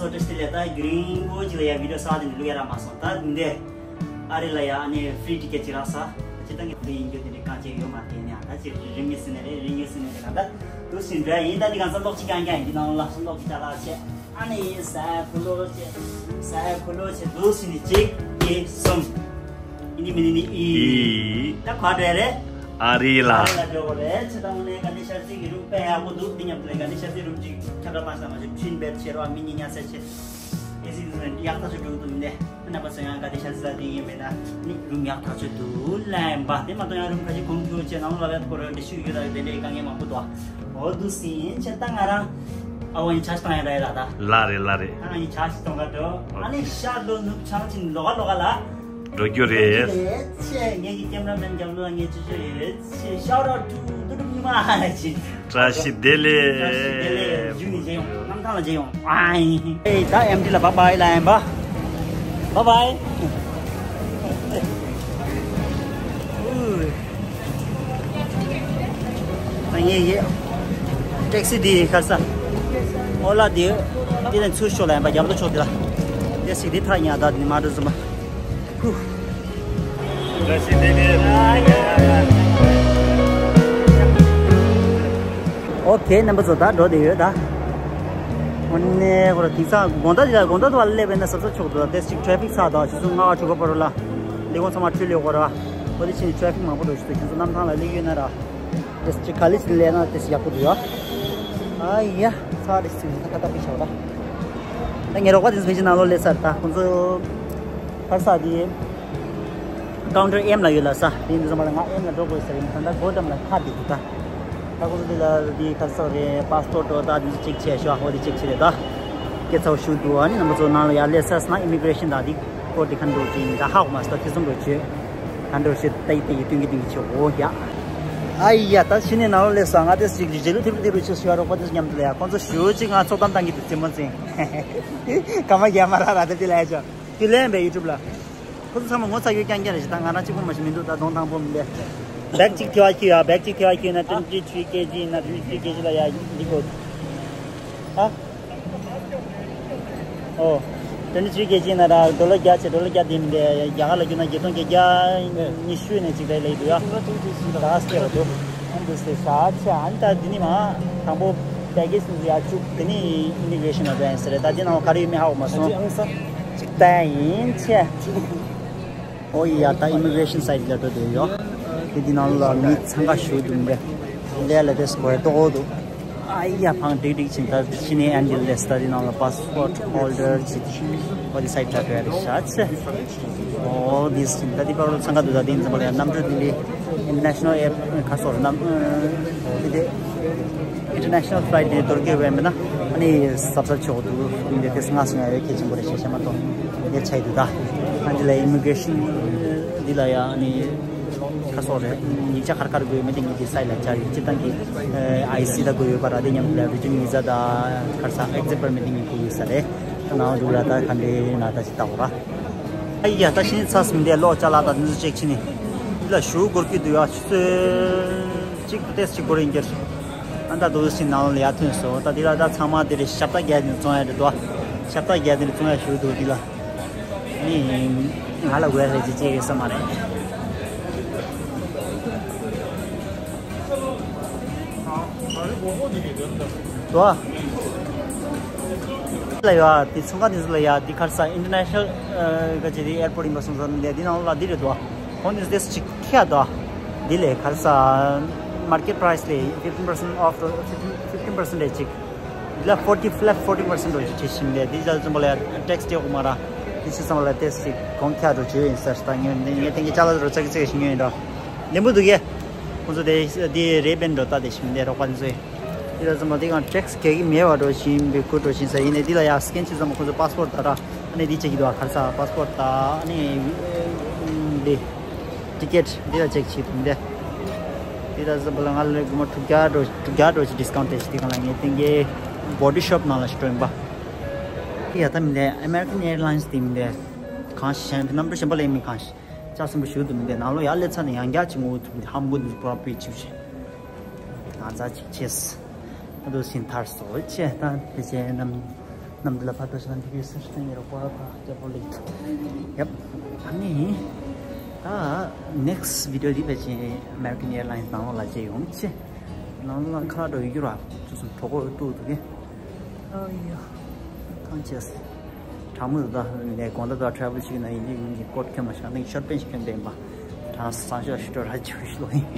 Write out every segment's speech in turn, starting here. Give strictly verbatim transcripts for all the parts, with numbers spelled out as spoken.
ཏོ་ཏོ་སི་ལེ་ད་རྒྱུན་རིང་པོ་ཅིག་ལ་ཡ་བི་ཌི་ཡོ་གསར་དེ་འདྲ་བླུག་ཡ་རག་མ་སོང་། ད་འདི་ཨ་རི་ལ་ཡ་ཨ་ནི་ཕི་རི་ཊི་ཀེ་ཊི་ཅིག་རག་ས། ཅི་ད་ངས་ཕི་རི་ཡིན་རྒྱུ་དེ་འདྲའི་གང་ཅིག་ཡོད་མ་རེད། ནས་ད་ཅིག་རིང་ངེ་སི་ནས་རེད། རིང་ངེ་སི་ནས་རེད། ད་འདུག་སེ་འདྲ་ཡིན། ད་འདི་གང་ས་ལོག་ཅིག་རྐྱང་རྐྱང་ཡིན། འདི་ནང་ལ་ལོག་ཅིག་ཅ་ལག་བྱས། ཨ་ནི་ཟ་ཁུ་ལོ་བྱས། ཟ་ཁུ་ལོ་བྱས། འདུག་སེ་ནས་གཅིག་གཉིས་གསུམ། ཨིན་ཇི་མིན་ནི་ཨི། ཨི། ད་ག་འདྲ་རེད། ཨ་རི་ལ། ཨ་རི་ལ་འགྲོ་དགོས་རེད། ཆེ་ད་དངོས་གནས་ག་ནི་ཤར་སི་གི་རུམ་དཔེ་ཡག་པོ་འདུག་འདི་མཉམ་དུ་ལ་ག་ནི་ཤར་སི་རུམ་ཅིག་ཁྱབ་བསྒྲགས་བཏང་ས་མ་ཤེས། ཕྲིན་བེད་ཆེ་རོ། མི་གཉིས་ཉལ་ས་ཆེ། ཨེ་སི་ཡག་ཐག་ཆོད་འགྲོ་གི་འདུག་མི་འདི་རྣམ་པ་ཚོ་ཡང་ག་ནི་ཤར་སི་ལ་འདི་ཡིན་མེད་ན་ནི་རུམ་ཡག་ཐག་ཆོད་འདུག་ལན་པ། དེ་མ་གཏོགས་ཡང་རུམ་ཁ་ཤས་གོང་ཁྱོད་ཆེ་ནང་ལ་བེད་ཁོ་ར་འདི་ཤུ་ཡོད་ད་ཡོད། དེ་འདྲའི་དཀའ་ངལ་མང་པོ་འདུག་འོ་འདུག་སེ་ཡིན། ཆེ་ད་ང་རང་ཨ་ཝ་ཡིན་ཆ་ཞིག་བཏང་ཡ་ད་ཡ་ད་ད། ལ་རེད་ལ་རེད། ད་ང་ཡིན་ཆ་ཞིག་གཏོང་ག་འགྲོ། ཨ་ནི་ཤར་ལོ་ནུབ་བྱང་ཆིན་ལོག་ག་ལོག་ག་ལ། འགྲོ་རྒྱུ་རེད། ཆེ་ངེད་ཀྱི་ཀེམ་ར་མེན་རྒྱབ་ལོགས་ངས་ཅི་ཅི་རེད། ཆེ་shout out to ཏུ་ཏུ་ཉི་མ་ཆེ། བཀྲ་ཤིས་བདེ་ལེགས། བཀྲ་ཤིས་བདེ་ལེགས། ཡུལ་ནས་མཇལ་ཡོང་། གནམ་ཐང་ལ་མཇལ་ཡོང་། ཨའི་ད་ཨེམ་ཊི་ལ་bye bye ལ་ཡིན་པ། Bye bye། ད་ངས་ཡེ་ཊེག་སི་འདི་ཁར་ས་ཨོ་ལ་འདི་འདི་ནས་ཚུར་ཤོག་ལ་ཡིན་པ། རྒྱབ་ལོགས་ཕྱོགས་འདི་ལ་ཊེག་སི་འདི་ཐག་ཉེ་ད་འདི་མ་འགྲོ་ཟིན་པ། བཀྲ་ཤིས་བདེ་ལེགས། ཨོ་ཁེ། རྣམ་པ་ཚོ་ད་འགྲོ་བསྡད་ཡོད་ད། དངོས་གནས་ཁོ་ར་དེང་སང་དགོང་དག་འདི་ལ་དགོང་དག་དུ་བ་ལ་སླེབས་པས་ན་གཟབ་གཟབ་ཆོག་འདུག་ད་ཏེས་ཅིག་ཊེ་ཕིག་ཚ་དང་ཆུ་ཚོད་ལྔ་པ་དྲུག་པ་བར་ལ་ལས་ཁུངས་ཚང་མ་འཕྲུལ་ལས་ཁོ་ར་ཨོ་དེ་ཕྱིན་ཊེ་ཕིག་མང་པོ་འགྲོ་ཞིག་འདུག་ཁྱེད་ཚོ་གནམ་ཐང་ལ་སླེབས་ཡོད་ན་ར། ཏེས་ཅིག་ག་ལེ་ཅིག་སླེབས་ན་ཏེས་ཡག་པོ་འདུག་ཡ། ཨ་ཡ། ཚ་རེ་ཅིག་ད་ཁ་ཏ་པི་ཤོག་ད། ད་ངའི་རོགས་པ་དེ་ཚོ་ཕལ་ཆེར་ནང་ལོགས་སླེབས་ཚར། ད་ཁོང་ཚོ་ཕར་ས་དེ་ཀའུན་ཊར་ཨེམ་ལ་ཡོད་ལ་ས། དེ་ཡིན་དུས་ཙམ་པ་ལ་ང་ཨེམ་ལ་འགྲོ་དགོས་ཟེར་ཡིན། ད་ད་སྒོ་འགྲམ་ལ་ཁ་བསྡད་འདུག་ད། ད་ཁོང་ཚོ་དེ་ལ་དེ་ག་ས་རེད། པཱ་སི་པོར་ཊི་ད་དེ་ཚོ་ཅེག་བྱས་ཤོག་ཨ་ཁོ་དེ་ཅེག་བྱས་རེད་ད། སྐད་ཆ་ཞུ་འདུག་ཨ་ནི་རྣམ་པ་ཚོ་ནང་ལ་ཡར་སླེབས་ཚར་སོང་ན་ཨི་མི་གྷི་རེ་ཤན་དང་དེ་སྐོར་དེ་ག་འདྲ་བྱས་ཡིན་ད་ཧ་གོ་མ་སོང་། ད་ཐེ་ཚོམ་འགྲོ་བྱས་ག་འདྲ་བྱས་ད་ཡི་ཏེ་ཡི་སྟོན་གི་སྟོན་གི་བྱས། འོ་ཡ། ཨ་ཡ། ད་ཕྱི་ནས་ནང་ལོགས་སླེབས་སོང་། ང་ཏོག་ཙམ་ཅིག་རྗེས་ལུས་ཐེབས་ཐེབས་རུ་ཆུ་ཞུ་བ་རོགས་པ་དེ་ཚོ་མཉམ་དུ་ལ་ཡ། ཁོང་ཚོ་ཞུ་ཅིག་ང་ཚོགས་གཏམ་བཏང་གི་འདུག་རྩེད་མོ་རྩེ། ག་མ་རྒྱ་མ་ར་ར་དེ་དེ་ལ་ཡ་ཅོ། དེ་ལན་པའི་ཡུ་ཊུབ་ལ། ཁོ་ཚོ་ཚང་མ་ངོ་ཚ་ཡོད་རྐྱང་རྐྱང་རེད་ཤག་ད་ང་རང་གཅིག་པོ་མ་ཞིག་མི་འདུག་ད་གདོང་དང་པོ་མི་འདུག་བེག་གཅིག་ཐེ་བ་ཁྱེར་ཡ། བེག་གཅིག་ཐེ་བ་ཁྱེར་ན་ཊུ་ཝེན་ཊི་ཐི་རི་ཀེ་ཇི་ཡིན་ན་ཊུ་ཝེན་ཊི་ཐི་རི་ཀེ་ཇི་ལ་ཡ་འདི་དགོས། ཨ། ཨོ། ཊུ་ཝེན་ཊི་ཐི་རི་ཀེ་ཇི་ཡིན་ན་ར་ཌོ་ལར་བརྒྱ་བྱས། ཌོ་ལར་བརྒྱ་དེ་མི་འདུག་རྒྱ་གར་ལ་བསྒྱུར་ན་བརྒྱད་སྟོང་བརྒྱད་བརྒྱ་ཉི་ཤུ་ནས་གཅིག་རེད་ལབ་འདུག་ཡ། ད་སྐད་འདུག་ཨ་འདུག་སེ་ཤ་ཆེ། ཨ་ནི་ད་འདི་ནི་མ་དང་པོ་བེ་གེ་ཇི་ཡ་བཅུག་དེ་ནི་ཨི་མི་གྷི་རེ་ཤན་ལ་འགྲོ་ཡིན་ཟེར་རེད། ད་འདི་ནང་ག་རེ་ཡོད་མེད་ཧ་གོ་མ་སོང་། ཅིག་ལྟ་ཡིན་ཆེ། ཨོ་ཡ། ད་ཨི་མི་གྷི་རེ་ཤན་སའིཊ་ལ་འགྲོ་བསྡད་ཡོད། དེ་འདི་ནང་ལ་མི་འཚང་ཁ་ཞུ་འདུག་མི་འདུག་ལས་ལ་དེ་སྐོར་ཏོག་འདུག་ཨ་ཡ། ཕང་འགྲིག་འགྲིག་ཕྱིན། ད་ཕྱི་ནས་ཨན་ཌི་ལེས་ད་འདི་ནང་ལ་པཱ་སི་པོར་ཊི་ཧོལ་ཌར་གྱི་ཨོ་དེ་སའིཊ་ལ་འགྲོ་ཡ་རེད་ཤག་ཆེ། ཨོ་དེ་ཕྱིན་ད་འདི་པར་འཚང་ཁ་འདུག་ད་འདི་འཛིན་པ་ལ་ཡ་གནམ་གྲུ་འདི་ལས་ཨིན་ཊར་ནེ་ཤ་ནལ་ཨེར་ཁ་སོར་གནམ་འདི་དེ། ཨིན་ཊར་ནེ་ཤ་ནལ་ཕ་ལའིཊ་ནས་རྡོ་རྒྱབ་བས་མིན་ན་ཨ་ནི་གཟབ་གཟབ་ཆོག་འདུག་ཡིན་དེ་དེ་སྔ་སོང་ཡ་ཡོད་གལ་ཆེན་པོ་རེད་ཤག་ཤ་མ་གཏོགས་ཡ་ཆ་ཡི་འདུག་ད་ཨ་འདི་ལ་ཨི་མི་གྷི་རེ་ཤན་འདི་ལ་ཡ་ཨ་ནི་ཁ་སོག་རེད། ཡིག་ཆ་ཁར་ཁར་དགོས་ཡོད་མེད་དེ་ངས་དེ་སའིཊ་ལ་བཅར་ཡོད། སྤྱིར་བཏང་གི་ཨའི་སི་ད་དགོས་ཡོད་པ་ར། དེ་མཉམ་དུ་ལ་རི་ཇིན་ཝི་ཟ་ད་ཁར་ས་ཨེག་ཛིཊ་པར་མིཊ་དེ་ངས་དགོས་ཡོད་ས་རེད། ད་ནང་འདུག་ར། ད་ག་འདྲའི་ན་ད་ཅི་ལྟ་བ་ར། ཨ་ཡ། ད་ཕྱི་ནས་ཚ་སིམ་དེ་ལོག་ཅ་ལག་དང་འདི་ཚོ་ཅེག་ཕྱི་ནས་འདི་ལ་ཞུ་སྒོར་གྱི་འདུག་ཡ། ཆུ་ཚོད་གཅིག་ཏུ་ཏེས་གཅིག་སྒོར་ཡིན་གྱི་རེད། ཨ་ད་དུ་སི་ནང་ལ་ཡར་ཐོན་སོང་། ད་འདི་ལ་ད་ཚང་མ་དེ་རེད། ཞབས་ཏ་བརྒྱབ་ནས་བཙོང་ཡ་རེད་དོ། ཞབས་ཏ་བརྒྱབ་ནས་བཙོང་ཡ་ཞུ་འདུག་འདི་ལ་ནི་ང་ལ་དགོས་ཡ་རེད་ཅེས་ཅེས་ཡོད་ས་མ་རེད། དོ། ལ་ཡ་དེ་ཚོང་ཁང་དེ་ཚོ་ལ་ཡ་དེ་ཁར་ས་ཨིན་ཊར་ནེ་ཤ་ནལ་ག་ཅེ་དེ་ཨེར་པོར་ཊི་ཡིན་པ་སོང་ཙང་དེ་ནང་ལ་འདི་རེད་དོ། ཁོང་དེ་ཚོ་ཅིག་ཁྱེར་དོ། འདི་ལས་ག་རེ་ཟ། མར་ཀེཊ་པ་རའི་སི་ལས་ཕིཕ་ཊིན་པར་སེན་ཊི་ཨོཕ་འགྲོ། ཕིཕ་ཊིན་པར་སེན་ཊི་ཅིག་འདི་ལ་ཕོར་ཊི་ཕི་ལེཊ་ཕོར་ཊི་པར་སེན་ཊི་འགྲོ་ཅིག་བྲིས་ཤིང་ལས་འདི་ཅག་ཙམ་པ་ལ་ཡ་ཊེག་སི་སྤྲད་དགོས་མ་ར། འདི་ཅི་ཙམ་པ་ལ་ཏེས་ཅིག་གོང་ཁྱེར་འགྲོ་བྱོས་ཡིན་ཟེར། ད་ངས་ངས་དེང་གི་ཅ་ལག་འགྲོ་ཅག་ཅིག་ཤིང་ཡོད་ཡིན་འགྲོ། ལེན་པོ་འདུག་གས། ཁོང་ཚོ་དེ་འདི་རེ་བན་འགྲོ་ལྟ་དེ་ཤིང་དེ་རོགས་པ་འདི་ཚོས། འདི་ལ་ཙམ་པ་འདི་གང་ཊེག་སི་གས་ཀྱི་མེད་པ་འགྲོ་བཞིན་པའི་ཁུལ་འགྲོ་བཞིན་ཟེར་ཡིན་ནས། འདི་ལ་ཡ་སི་ཀེན་བྱས་ཙམ་པ་ཁོང་ཚོ་པཱ་སི་པོར་ཊི་ད་ར། ཨ་ནི་འདི་ཅེག་གི་འདུག་ག་རེ་ཟ། པཱ་སི་པོར་ཊི་ད་ཨ་ནི་འདི་ཊི་ཀེ་ཊི་འདི་ལ་ཅེག་བྱེད་ཐུབ་འདི། འདི་ལ་ཙམ་པ་ལ་ང་ལ་སྒོར་མོ་དྲུག་བརྒྱ་འགྲོ་དྲུག་བརྒྱ་འགྲོ་ཅིག་ཌི་སི་ཀའུན་ཊི་ཏེ་ཞིག་འདི་གང་ལ་ངས་དེང་གི་བོ་ཌི་ཤོབ་ནང་ལ་ཞིག་འགྲོ་ཡིན་པ། འདི་ཡ་ད་མི་འདི་ཨ་མེ་རི་ཀན་ཨེར་ལའིན་སི་འདི་མི་འདི་གང་ཞིག་གནམ་གྲུ་གཞན་པ་ལ་ཡིན་མིན་གང་ཞིག་ལྕགས་སྲིན་པོ་ཞུ་འདུག་མི་འདི་ནང་ལོགས་ཡར་སླེབས་ཚར་ནས་ཡང་བསྐྱར་ཅིག་ངོ་ཐུག་འདི་ཧམ་གོ་འདི་པོ་ར་པི་ཆུ་ཆེ། ང་ཚ་ཅིག་ཆེས། ད་དུ་སིན་ཐར་སོ་ཆེ། ད་དེ་ཆེ་ནམ་ རྣམས་འདི་ལ་ཕར་འགྲོ་ཞིག་ན་འདི་གའི་སེར་སྐྱ་ཉེ་རོགས་པ་ཕ་རྒྱལ་པོ་ལེགས། ཡབ། ཨ་ནི། ད་next video འདི་ཕལ་ཆེར་American Airlines ནང་ལོགས་ལ་བྱེད་ཡོང་ཆེ། ནང་ལ་ཁ་ལག་འགྲོ་ཡོད་རྒྱུ་ར། ཅུ་སུམ་གྲོགས་པོ་ཏུ་དུ་གེ། ཨ་ཡ། ཐང་ཆེས། དྲང་མོ་ད་ནས་དགོང་དག་travel བྱེད་ན་ཡིན་ཡིན་གྱི་ཀོཊ་ཁྱོད་མ་ཤག་ནས་ཤོར་པན་ཞིག་ཁྱོད་འདེམས་པ། དྲང་སང་ཞོགས་ཤི་ཏོ་ར་ཅུ་ཤི་ལོ་ཡིན།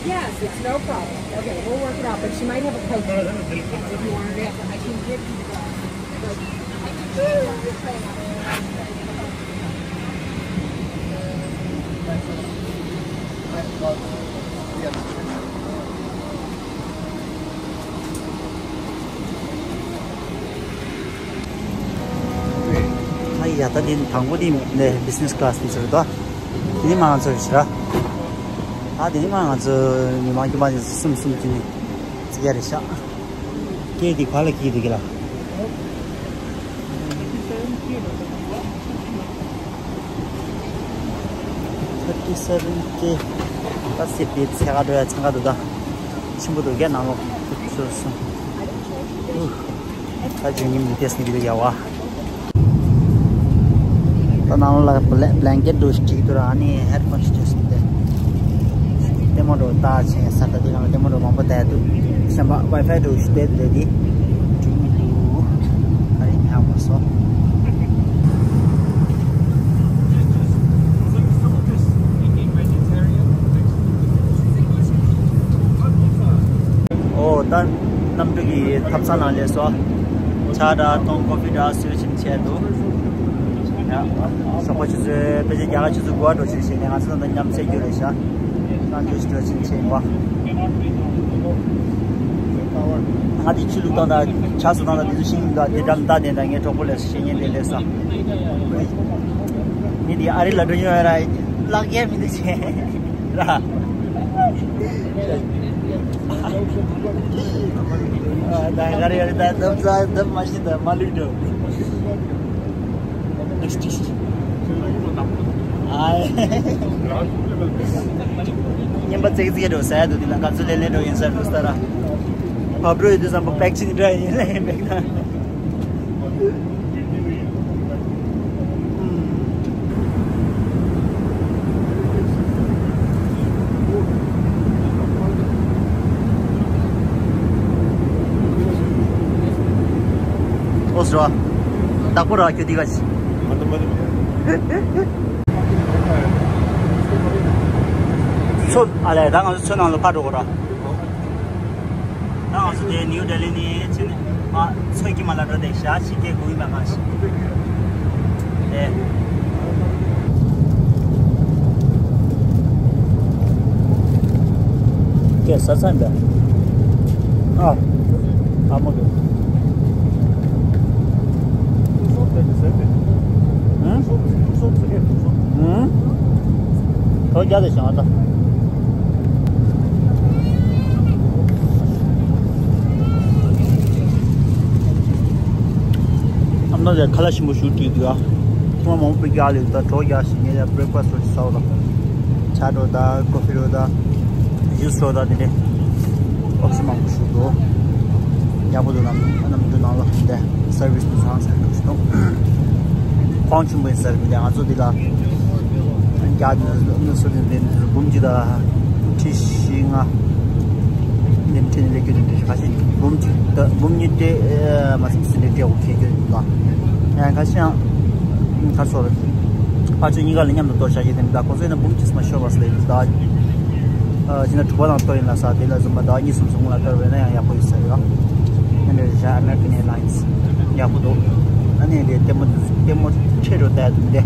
Yes, it's no problem. Okay, we'll work it out, but she might have a coat if you want it. I can give you the glass. ཨ་ཡ། ད་དེ་དང་པོ་དེ་ནས་business class དེ་ཚོ་རེད་དོ། དེ་ནས་མ་ང་ཚོ་རེད་ཤག་ཨ་དེ་ནས་མ་ང་ཚོ་མི་མང་ཁྱིམ་པ་དེ་ཚོ་གསུམ་གསུམ་གྱི་ནས་ཙི་ག་རེད་ཤག་སྐད་དེ་ག་ལ་སྐྱིད་འདུག་གི་ལ། Thirty seven K. ད་སི་པི་ཚེ་ག་འགྲོ་ཡ་ཚང་ག་འདུག་ད། ཆེན་པོ་འདུག་གས་ནང་ལོགས་ཚུར་སོང་། ཨུ། ད་ཇུ་ཉིམ་འདི་ཏེས་ནི་འདི་ཡ་བ། ད་ནང་ལ་bla- blanket འདུག་སྒྲིག་འདུག་ར། ཨ་ནི་headphone ཞིག་བཅོས་སོང་སྟེ། ལྟད་མོ་འགྲོ་ལྟ་ཆེན་ས་ད་དེ་གང་ལྟད་མོ་འགྲོ་མང་པོ་བསྡད་འདུག་གཞན་པ་Wi-Fi འགྲོ་ཞིག་བསྡད་འདུག་དེ་འགྲིག་མི་འདུག་ཨ་རེ་ཉག་མ་སོ། ཨོ་ད་གནམ་གྲུ་གི་ཐབ་ཚང་ནང་སླེབས་སོང་། ཇ་འདྲ་དང་ཀོ་ཕི་འདྲ་བཟོས་བཞིན་བྱས་འདུག་ཡ། ཞོགས་པ་ཆུ་ཚོད་ཕལ་ཆེར་རྒྱ་གར་ཆུ་ཚོད་དགུ་པ་འགྲོ་ཆེད་བྱས་ནས་ང་ཚོ་དང་མཉམ་ཚད་རྒྱུ་རེད་ཤག་ང་ཚོ་ཞིག་འགྲོ་ཆེད་བྱས་ཡིན་པ། ང་དེ་ཆུ་བླུགས་སྟངས་དང་ཇ་བཟོ་སྟངས་དང་དེ་ཚོ་ཤེས་ཀྱི་མི་འདུག་དེ་འདྲ་མི་འདུག་དེ་འདྲ་ངའི་གྲོགས་པོ་ལས་ཤེས་ཉེན་དེ་ལས་ས། ངས་དེ་ཨ་རི་ལ་འགྲོ་མྱོང་ཡོད་ར། ལག་ཡ་མི་འདུག་བྱས་ར། ད་ག་རེ་ཡོད་རེད། ད་འདབ་ས་འདབ་མ་ཤེས་ད་མ་ལུས་འགྲོ། ཨ། ཉན་པ་ཙིག་ཙིག་འགྲོ་ཟ་ཡ་འདུག་དེ་ལ་ག་ཚོད་ལེན་ལེན་འགྲོ་ཡིན་ཟེར་འདུག་ས་ར། བབ་འགྲོ་ཡོད་དུས་ཙམ་པ་པེག་ཆིན་འདྲ་ཡིན་ལེ་ཡིན་པེག་ན། ཨོ་སི་ར། བདག་པོ་ར་ཁྱོད་འདི་ག་ཞིག་ཚོ་ཨ་ལས་ད་ང་ཚོ་ཚོ་ནང་ལ་ཕར་འགྲོ་དགོས་ར། ད་ང་ཚོ་དེ་ནིའུ་ལྡི་ལི་ནས་ཕྱིན་ནས་མ་ཚོད་ཀྱི་མ་ལ་འགྲོ་དེ་ཞག་ཕྱི་རྒྱལ་སྒུག་ཡིན་པ་གང་ཞིག་དེ། ཀྱེ་ས་ཚན་པས། ཨ། ཨ་མོ་གི། ཧུམ། ཧུམ། ཐོ་རྒྱ་དེ་བྱང་ད། ཨ་མ་ལས་ཁ་ལག་ཞིམ་པོ་ཞིག་བྲིས་འདུག་ཨ། ཁོང་མང་པོ་རྒྱག་ལས་ད་གྲོགས་རྒྱག་ཞིག་ངས་ཡ་breakfast ཞིག་ཟ་བ་ལ། ཇ་འགྲོ་ད་ཀོ་ཕི་འགྲོ་ད། ཇུས་འགྲོ་ད་དེ་འདྲས། ཨོ་ཙི་མང་པོ་ཞིག་འདུག་ཡག་པོ་འདུག་ནམ་ནམ་རྒྱུན་ནང་ལ་འདི་སར་བིས་དུ་ཚང་ས་འགྲོ་ཞིག་འདུག་ཁོང་ཆེན་པོ་ཡིན་ས་རེད། ང་ཚོ་འདི་ལ་རྒྱ་ནི་སུ་ནི་འདི་འབུམ་གཅིག་དང་ཁྲི་བཞི་ལྔ་འདི་འཕྲིན་ལས་རྒྱུ་འདི་འདྲ་ཁ་ཤས་འབུམ་གཅིག་དང་འབུམ་གཉིས་སྤྲད་མ་ཟིན་སུ་འདྲ་སྤྲད་དགོས་ཁེལ་རྒྱུ་འདུག་ཡང་ཁ་ཤས་ཡང་ཁ་སོ་རེད། ཕ་ཆོས་གཉིས་ཀ་ལ་མཉམ་དུ་གཏོར་བྱ་ཡི་དེ་འདྲ་ཁོ་ཚོས་ན་འབུམ་གཅིག་མ་ཤོར་བ་སླེབས་ད། ཨ་ཅི་ན་དྲུག་པ་དང་ལྟོ་ཡིན་ལ་ས་དེ་ལ་འཛོམས་པ་ཟླ་བ་གཉིས་གསུམ་གསུམ་ལ་བསྟར་བས་ན་ཡང་ཡག་པོ་ཡོད་ས་རེད་བ། ཨ་ནི་རེད་ཤག American Airlines ཡག་པོ་འདུག་ཨ་ནི་རེད་ལྟད་མོ་ལྟད་མོ་ཁྲེ་རུ་བལྟ་འདུག་འདི།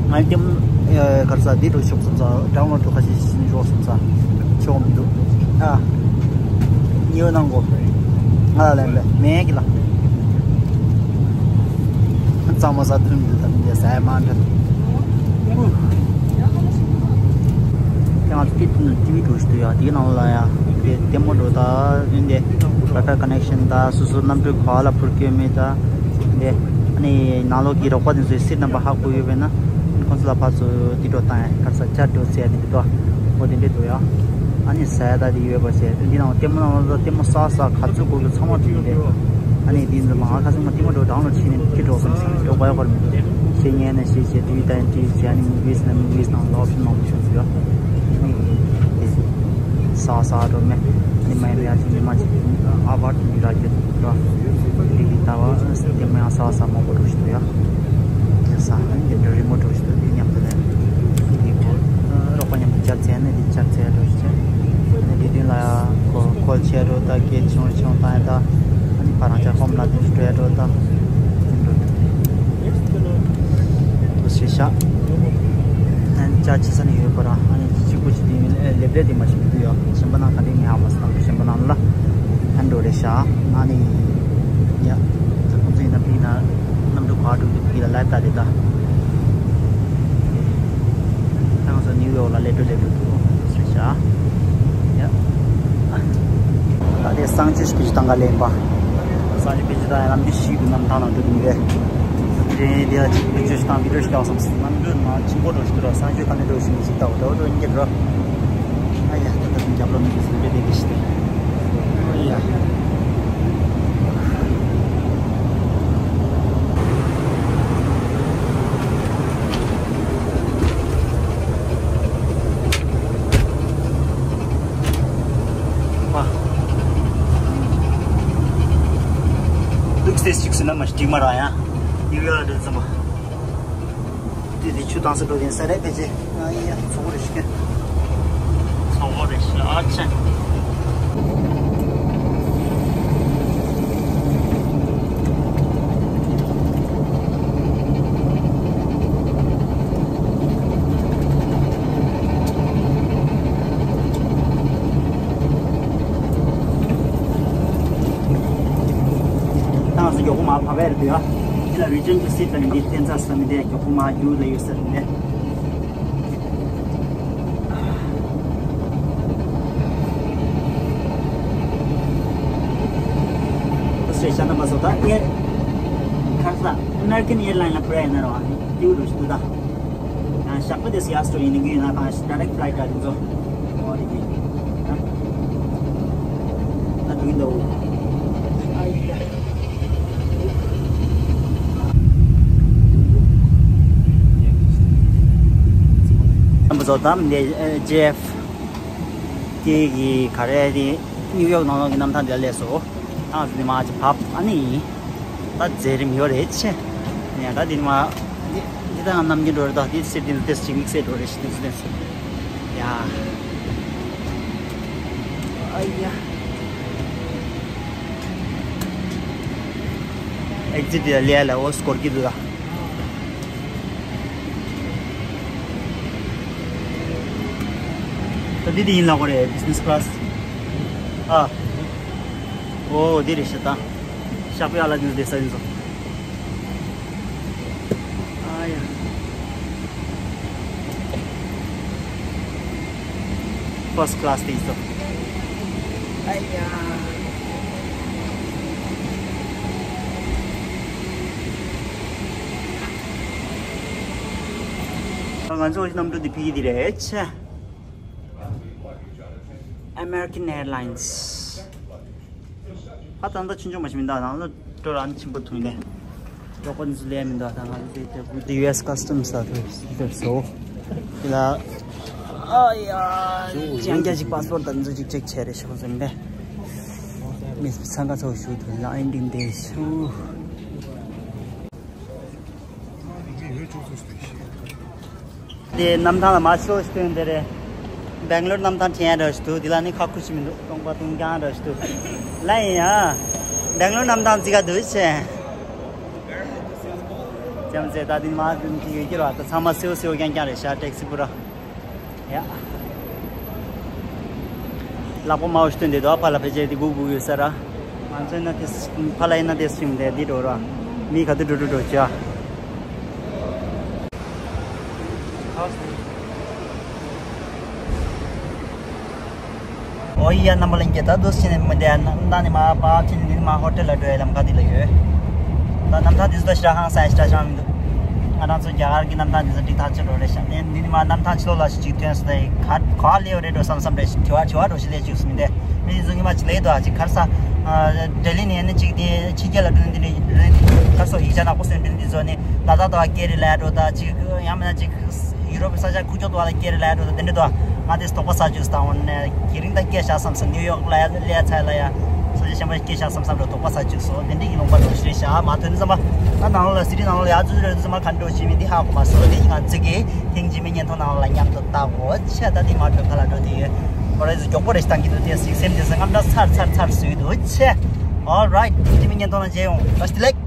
ང་ལྟད་མོ་གར་ས་འདི་འགྲོ་ཤོག་བསམ་ས་གྲང་མོ་འགྲོ་ཁ་ཤས་ཤིག་འགྲོ་བསམ་ས་ཆོག་མི་འདུག་ཨ། ཉེ་བ་གནང་གོ་ང་ལ་ལན་པས་མེད་ཀི་ལ། གཙང་མ་ས་ཐུན་འདི་དང་འདི་ཟ་ཡ་མ་འདྲ། ཀྱང་ཏི་ཏི་ནི་ཏི་བི་འགྲོ་ཞིག་འདུག་ཡ། དེའི་ནང་ལ་ཡ་ ལྟད་མོ་འགྲོ་ད་འདི་Wi-Fi connection ད་སོ་སོ་གནམ་གྲུ་ག་ལ་འཕུར་གྱི་མེད་ད་འདི་ཨ་ནི་ནང་ལོགས་ཀྱི་རོགས་པ་དེ་ཚོའི་seat number ཧ་གོ་ཡོད་པས་ན་ཁོང་ཚོ་ལ་ཕར་ཚུར་འདི་འགྲོ་བཏང་ཡ་ག་ས་ཅར་འགྲོ་ཟེར་ནས་འདི་འགྲོ་འོ་དེ་འདྲས་འདུག་ཡ། ཨ་ནི་ཟ་ཡ་ད་དེ་ཡོད་པ་ཟེར་འདི་ནང་ལྟད་མོ་ནང་ལོགས་ལྟད་མོ་ས་ས་ག་ཚོད་དགོས་ཀྱི་ཚང་མ་བྲིས་ཡོད་རེད། ཨ་ནི་འདི་ཚོ་མ་ཧ་ཁ་སང་མ་ལྟད་མོ་འགྲོ་གྲང་ལོ་ཕྱིན་ནས་འདི་འགྲོ་བསམ་ཞིག་འགྲོ་དགོས་ཡ་ཁོར་མི་འདུག་ཤེས་ཉན་ན་ཤེས་བྱས་འདི་ད་འདི་བྱས་ཨ་ནི་movies ན་movies ནང་ལོགས་ཕྱིན་མང་པོ་བྱུང་ཡོད། ཨ་ནི་འདི་ས་ས་འགྲོ་མེད། ཨ་ནི་མ་ཡིན་པ་ཡ་ཅིག་ཉི་མ་ཅིག་ཨ་བར་དུ་འདི་ར་རྒྱུ་འགྲོ། འདི་གི་ལྟ་བ་ལྟད་མོ་ཡང་ས་ས་མང་པོ་འགྲོ་ཞིག་འདུག་ཡ། དེ་ས་ཨ་ནི་འདི་འགྲོ་རི་མོ་འགྲོ་ཞིག་འདུག་འདི་མཉམ་དུ་ལས་འདི་གོ་རོགས་པ་མཉམ་དུ་བཅར་ཚེ་ནི་འདི་བཅར་ཚེ་འགྲོ་ཞིག་ཨ་ནི་འདི་དུས་ལ་ཁོ་ཁོལ་ཆེ་འགྲོ་ད་སྐད་ཆུང་ཆུང་བཏང་ཡ་ད། ཨ་ནི་ཕ་རང་ཅག་ཧོམ་ལ་དེ་ཚོ་སྤྲོད་འགྲོ་ད། དེ་འགྲོ་ད། དེ་ཤེས་ཤག་ཨ་ནི་ཅག་ཅི་ས་ནས་ཡོད་པ་ར་ཨ་ནི་གཅིག་པུ་ཅིག་དེ་ལེབ་ལེབ་དེ་མ་ཤེས་མི་འདུག་ཡོ། གཞན་པ་ནང་ག་འདྲས་ངས་ཧ་མ་སོང་། གཞན་པ་ནང་ལ་ཨ་འགྲོ་རེད་ཤག་ཨ་ནི་ཡ་ད་ཁོང་ཚོ་ཡིན་ན་ཕིག་ན་གནམ་གྲུ་ག་འགྲོ་གི་ཕིག་ལ་ལབ་ད་རེད་ད། ང་ཚོ་ནིའུ་ཡོག་ལ་ལེ་ཀྲོ་ལེ་ཀྲོ་འདུག་ཟེར་བྱ། ཡ། ད་དེ་གསང་སྤྱོད་ཞིག་བེད་སྤྱོད་བཏང་ག་ལེན་པ། གསང་སྤྱོད་བེད་སྤྱོད་བཏང་ཡ་ལམ་འདི་ཞིག་གི་གནམ་ཐང་ནང་འགྲོ་གི་མི་རེད། དེ་དེ་ལ་ཅིག་བེད་སྤྱོད་ཞིག་བཏང་བི་ཌིའོ་ཞིག་བཏང་བསམ་སོང་། གནམ་གྲུ་མ་ཆེན་པོ་འགྲོ་ཞིག་འགྲོ། གསང་སྤྱོད་ག་ནས་འགྲོ་ཞིག་མི་ཞིག་ལྟ་བ་འགྲོ་འགྲོ་ཡིན་གྱི་འགྲོ། ཨ་ཡ་ད་ད་རྒྱབ་ལོ་མི་གི་སུ་རེད་དེ་གི་ཞིག་རེད། ཨ་ཡ། ལུག་རྫས་ཤིག་ཟིན་ན་མ་གཅིག་མ་རག་ཡ། ཡུལ་ཡོད་ལ་འདྲ་ཙམ་པ། དེ་དེ་ཆུ་དྭངས་ས་འགྲོ་གིན་ས་རེད་ཕལ་ཆེར། ཨ་ཡ་ཚོགས་རེ་ཞིག་གི། ཚོགས་རེ་ཞིག་ཨ་ཆེ། ཏང་སི་མགྱོགས་པོ་མ་ཕབ་པ་རེད་འདུག་ཡ། འདི་ལ་return to seat ལ་འདི་བསྟན་རྩ་ས་མི་འདི་མགྱོགས་པོ་མ་རྒྱུག་ལ་ཡོད་ས་རེད་འདི། སེ་ཤ་ན་མ་སོ་ད་ཨེ་ཁ་ས་American Airline ལ་ཕུ་ར་ཡ་ན་ར་བ་ནི་ཏིའུ་རུ་ཤི་ཏུ་ད། ཞག་པོ་དེ་སི་ཡ་སི་ཊོ་ཡིན་ནི་གི་ཡིན་ན་ད་direct flight ད་དེ་ཚོ་ཨོ་དེ་གི་ད་དུང་འདུག་ཨམ་བཟོ་དམ་ནས་ཇེ་ཨེཕ་དེ་གི་ག་རེ་དེ་ནིའུ་ཡོག་ནང་ལོགས་ཀྱི་གནམ་ཐང་དེ་ལ་སླེབས་སོང་། ཨ་ནི་མ་ཅི་བབ་ཨ་ནི། ད་མཛད་རིམ་ཡོད་རེད་ཆེ། ཡ་ད་འདི་ནི་མ། འདི་འདི་ད་ང་ནམ་རྒྱུན་འགྲོ་རེད་ད་འདི་སེ་འདི་ཏེ་སི་ཅིག་དམིགས་བསལ་འགྲོ་རེད་ཤི་ཏེ་སི་ཏེ་སི། ཡ། ཨ་ཡ། ཨེག་ཛིཊ་ལ་ལས་ལ་འོ་སྐོར་གྱི་འདུག་ད། ད་འདི་འདི་ཡིན་ལ་གོ་རེད་བི་ཛི་ནེ་སི་ཀི་ལ་སི། ཨ། ཨོ་འདི་རེད་ཤི་ད། ཞག་པོ་ཡ་ལ་འདི་འདི་ས་ཡིན་ཚོ། ཨ་ཡ། ཕར་སི་ཀི་ལ་སི་དེ་ཡིན་ཚོ། ཨ་ཡ། ང་ཚོ་གནམ་གྲུ་འདི་ཕ་གི་འདི་རེད་ཆེ། American Airlines། ཧ་ད་ད་ཆུང་ཆུང་མ་ཞིག་མི་འདུག་ནང་ལ་སྤྲོ་ར་ཆེན་པོ་ཐུང་ནས། ལོག་པ་འདི་ཚོ་ལས་མི་འདུག་ད་ང་ཚོ་དེ་དེ་ཡུ་ཨེས་ཀ་སི་ཊམ་སི་ལ་ཐུག་ཟེར་སོ། དེ་ལ་ཨ་ཡ་ཅང་རྒྱ་ཅིག་པཱ་སི་པོར་ཊི་ད་འདི་ཚོ་ཅིག་ཅེག་བྱས་རེ་ཞུ་ཟེར་ནས། མི་ཚང་ཀ་ཚོ་ཞུ་ཐུབ་ལ་ཨིན་ཏིང་དེ་ཞུ། དེ་གནམ་ཐང་ལ་མ་ཤོ་སྟོན་དེ་རེད། སྦེང་ལོར་གནམ་ཐང་དྲན་ཡ་འདྲ་ཞིག་འདུག་དེ་ལ་ནི་ཁག་ཁུ་ཞིག་མི་འདུག་སྟོང་པ་སྟོང་རྐྱང་འདྲ་ཞིག་འདུག་ལ་ཡིན་ཡ། སྦེང་ལོར་གནམ་ཐང་ཙི་ག་འདུག་ཆེ། ཙམ་ཟེར་ད་དེ་མ་དེ་ཡོད་ཀྱི་ར་ད་ཚང་མ་སེའུ་སེའུ་རྐྱང་རྐྱང་རེད་ཤག་ཊེག་སི་པུ་ར། ཡ། ལག་པ་མང་པོ་ཞིག་སྟོན་བསྡད་འདུག་ཕར་ལ་ཕལ་ཆེར་དེ་སྒུག་སྒུག་ཡོད་ས་ར། ང་ཚོ་ཡིན་ན་དེ་ཕར་ལ་ཡིན་ན་དེ་སྲིང་དེ་འདི་འགྲོ་ར། མི་ག་དུས་འགྲོ་འགྲོ་འགྲོ་བྱ། ཨོ་ཡ། རྣམ་པ་ལྷན་རྒྱས། ད་དུ་ཕྱིན་ནས་མི་འདས་ན་ད་ནི་མ་པ་ཕྱིན་ནི་མ་ཧོ་ཊེལ་ལ་འགྲོ་ཡ་ལམ་ཁ་འདི་ལ་ཡོད། ད་གནམ་ཐང་འདི་ཚོ་ད་ཞེ་དྲག་ཧང་སང་ཞེ་དྲག་ཤང་མི་འདུག་ང་རང་ཚོ་རྒྱ་གར་གྱི་གནམ་ཐང་འདི་ཚོ་འགྲིག་ཐག་ཆོད་འགྲོ་རེད་ཤག་དེ་འདི་ནི་མ་གནམ་ཐང་ཕྱི་ལོགས་ལ་ཞིག་ཅིག་ཐོན་སོང་ད་ག་ག་ལེའོ་རེད་འགྲོ་བསམ་བསམ་རེད། དྲི་བ་དྲི་བ་འགྲོ་ཞིག་ལས་བཅུག་སོང་མི་འདས། མི་འདི་ཚོ་ཉི་མ་ཅིག་ལས་འདུག་ཅིག་ཁར་ས་ལྡི་ལི་ནས་ནི་ཅིག་དེ་ཕྱི་རྒྱལ་ལ་འགྲོ་ནི་འདི་ནི་ཁར་སོ་ཡིག་ཆ་ནག་པོ་སོན་འདི་འདི་ཚོ་ནི་ད་ད་ད་སྐད་རེད་ལ་འགྲོ་ད་ཅིག་ཡང་མིན་ན་ཅིག་ཡུ་རོབ་ས་ཆ་ཁུག་ཀྱོག་ཏུ་བ་ལ་སྐད་རེད་ལ་འགྲོ་ད་དེ་འདྲ་དུ་ང་དེ་དོགས་པ་ཟ་བཅུག་སྟངས་འོ་ནས་དེ་རིང་ད་སྐད་བཞག་བསམ་བསམ་ནིའུ་ཡོག་ལ་ལས་ཚ་ལ་ཡ་ས་ཆ་གཞན་པ་སྐད་བཞག་བསམ་བསམ་འགྲོ་དོགས་པ་ཟ་བཅུག་སོང་། དེ་འདྲ་ཡིན་ལོང་པ་འགྲོ་ཞེས་བཞག་མ་ཐོན་ཙམ་པ་ད་ནང་ལོགས་ལ་སི་ཏི་ནང་ལོགས་ལ་ཡ་ཙུ་ཙུ་རེད་ཙམ་པ་ག་འགྲོ་ཞེས་མི་འདི་ཧ་གོ་མ་སོང་། དེ་ཡིན་ང་ཚིག་གི་ཐེངས་རྗེས་མའི་བརྙན་ཐུང་ནང་ལ་མཉམ་དུ་ལྟ་འོ་ཆེ། ད་དེ་མ་འགྲོ་ཁ་ལ་འགྲོ་དེ་ཡོད་ཁོ་རེ་ཟུ་མགྱོགས་པོ་རེ་ཞིག་བཏང་གི་འདུག་དེ་སིག་སེམས་དེ་ཟ་རྔམ་འདྲ་ཚར་ཚར་ཚར་བཟོས་འདུག་ཆེ། Alright། རྗེས་མའི་བརྙན་ཐུང་ལ་མཇལ་ཡོང་། བཀྲ་ཤིས་བདེ་ལེགས།